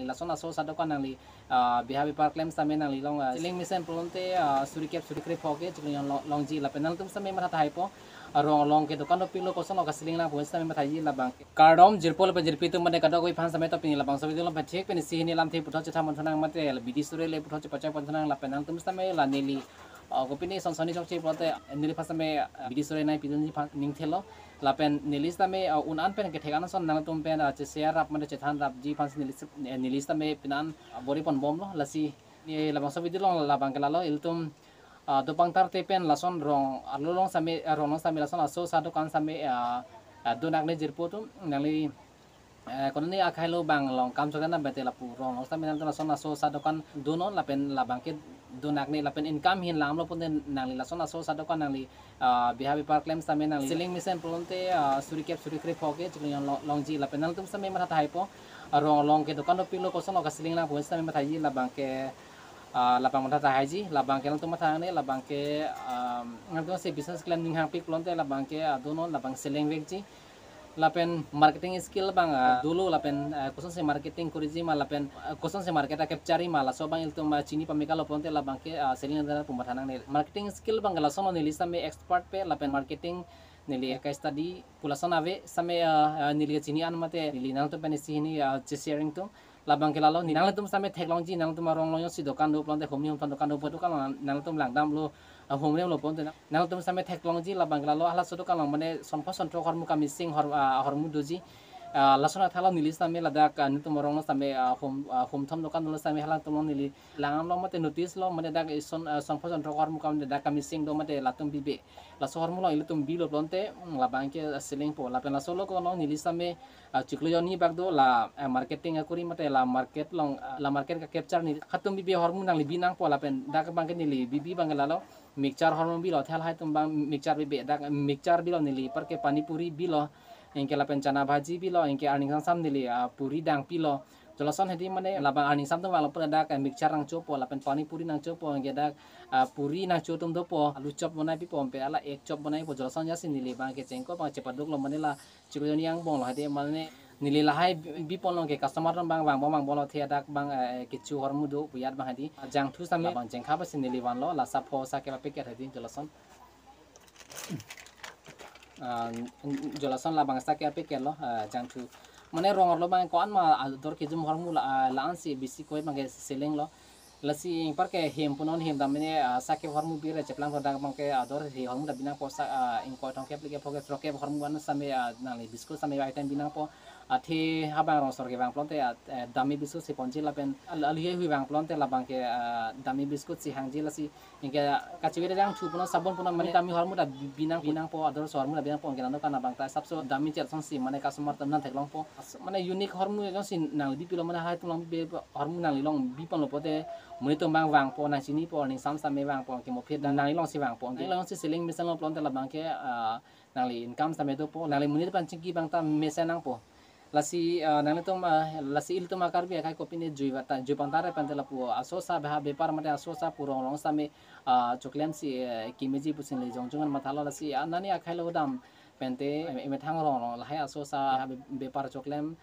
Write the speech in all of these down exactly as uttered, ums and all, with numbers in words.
Lason aso aso adokan nangli, ah, beha bepar klem sitame nangli along, ah, selling mesen pulote, ah, suri kep suri krepho ke chiklo jon lo-, longji lapen nangtum sitame matha tahai po. Ah, rong along ke dokan dopiklo, koson along kaselling nang pu sitame mathaji labang ke. Kardom jirpo lapen jirpi atum mate kadokave aphan sitame to pini labangso video along pen thik pen isi hini alamthe puthot chethan pon thunang mate la bidi sore le puthot chepachai pon thunang lapen nangtum sitame la neli, ah, kopine son sonni chokche pulote neliphan sitame, ah, bidi sore nai pidunji aphan ning thelo. Lapen neli sitame, ah, un an pen kethek an ason nangtum pen, ah, che-share rap mate chethan rapji aphan si neli sip-, eh, neli sitame pini an, ah, bor-i pon bomlo. Lasi ne labangso video along labang ke lalo, ilitum, ah, dopang tarte pen lason rong arlo along sitame, ah, rong along sitame lason aso aso adokan sitame, ah, ah, do-an akne jirpo atum nangli, eh, kononi akhai lo abang along kam chokdam bete lapu rong along sitame nangtum lason aso aso adokan do non lapen labang ke do-an akne lapen income hin lamlo pulote nangli lason aso aso adokan nangli, ah, beha bepar klem sitame nangli selling mesen pulote, ah, suri kep suri krepho ke chiklo jon lo-, longji lapen nangtum sitame matha tahai po. Ah, rong along ke dokan dopiklo, koson along kaselling nang pu sitame mathaji labang ke, ah, labang matha tahaiji labang ke nangtum matha nangne labang ke, ah, nangtum si business klem ning hangpik pulote labang ke, ah, do non labang selling vekji. Lapen marketing skill abang, ah, dolo lapen, ah, kosonsi marketing koriji ma lapen, ah, kosonsi market a-capture ma laso abang ilitum, ah, chini pameka lo pulote labang ke, ah, selling pu matha nangne. Marketing skill abang ke lason neli sitame expert pe lapen marketing neli ka-study pu lason ave sitame, ah, ah, neli chini an mate neli nangtum pen isi hini, ah, che-sharing atum. Labang ke lalo, nangtum sitame theklongji, nangtum arong along si dokan do pulote, humni humthom dokan do pulote, dokan along nangtum langdamlo, ah, humremlo pulote nang-, nangtum sitame theklongji labang ke lalo, halaso dokan along mane son pho son throk ahormu kamising hor-, ah, ahormu doji. Ah, lason athalo neli sitame ladak, ah, nangtum arong along sitame, ah, hum-, ah, humthom dokan dolo sitame halatum along neli lang-an lo mate notice lo mane dak ison, ah, son pho son throk ahormu kam dak kamising do mate latum bibe. Laso ahormu along ilitum bilo pulote, mm, labang ke, ah, selling po. Lapen laso lo kono neli sitame, ah, chiklo jon ni bak do la, eh, marketing akori mate la market along, ah, la market ka-capture neli. Halatum bibe ahormu nangli bi nangpo lapen dak abang ke neli bibi abang ke lalo. Mixture ahormu bilo, thal hai atum abang mixture bibe, dak mixture bilo neli, anparke pani puri bilo, anke lapen chana bhaji bilo, anke arni sam sam neli, ah, puri dang pilo. Jolason hedi mane labang arni sam atum vanglo pulote dak, eh, mixture nangchopo lapen pani puri nangchopo, anke dak, ah, puri nangcho atum dopo, alu chop bonai pipo, anke la egg chop bonai po, jolason jasi neli abang ke chengkok abang chepaduklo mane la chiklo jon ni angbong lo hedi mane neli lahai bi-, biponlo ke customer atum abang vangbom vangbomlo the dak abang, eh, kecho ahormu do pu ajat abang hedi. Jangthu sitame labang chengkha basi neli vanlo la sapho sakep a-packet hedi jolason. Ah, jolason labang sakep a-packet lo, ah, jangthu. Mane rong arlo abang ko-an ma ador kejum ahormu la, ah, la-an si bisi koi abang ke selling lo. Lasi anparke hem punon hem dam mane, ah, sakep ahormu bire cheplang ko dak abang ke ador he ahormu ta bi nangpo sa, ah, ingkoi throngkep phlikep phokep throkkep ahormu an sitame, ah, nangli biscuit sitame item bi nangpo. Athe habang rong asor kevang pulote, ah, eh, dami biscuit si ponji lapen al-, alu he hui vang pulote labang ke, ah, dami biscuit si hangji lasi. Anke kachive jangthu punon sabon punon mane dami ahormu ta bi nang, bi nangpo, ador so ahormu ta bi nangpo, anke nangtum kan abang ta sapso dami chelsong si mane customer atum nangtheklongpo. As-, mane unique ahormu jongsi nangli bipilo mane halatum along bibe ahormu nangli along biponlo pulote monit atum abang vangpo, nangchinipo, arni sam sitame vangpo, anke mo phir dang nangli along si vangpo, anke nangli along si selling mesen lo pulote labang ke, ah, nangli income sitame dopo, nangli monit aphan chingki abang ta mesen nangpo. Lasi, ah, nanglitum, ah, lasi ilitum a-Karbi akhai kopine jui vata, jui pangtare pente lapu aso aso beha bepar mate aso aso pu rong along sitame, ah, choklem si, eh, kemeji pusi neli jongjong an mathalo lasi, ah, nani akhai lo dam pente, em-, emethang rong along lahai aso aso beha be-, bepar choklem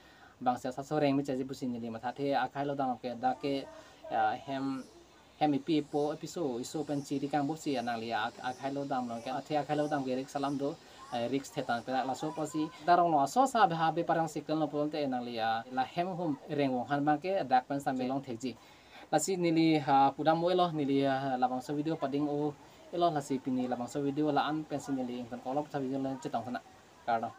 abang si aso aso reng mechaji pusi neli mathathe akhai lo dam ke dak ke, ah, hem hem ipi po episo iso pen chiri kangbo si nangli a-, akhai lo dam along ke, athe akhai lo dam ke risk alam do, eh, risk thetang pera laso apotsi. Darong lo aso aso beha bepar jongsi klem lo pulote nangli a la hem hum reng vong han abang ke dak pen sitame long thekji. Lasi neli ha pudam o-elo, neli ha labangso video pading o-elo, lasi pini labangso video la-an pensi neli ington kolop sa video le chetong sana. Kardom.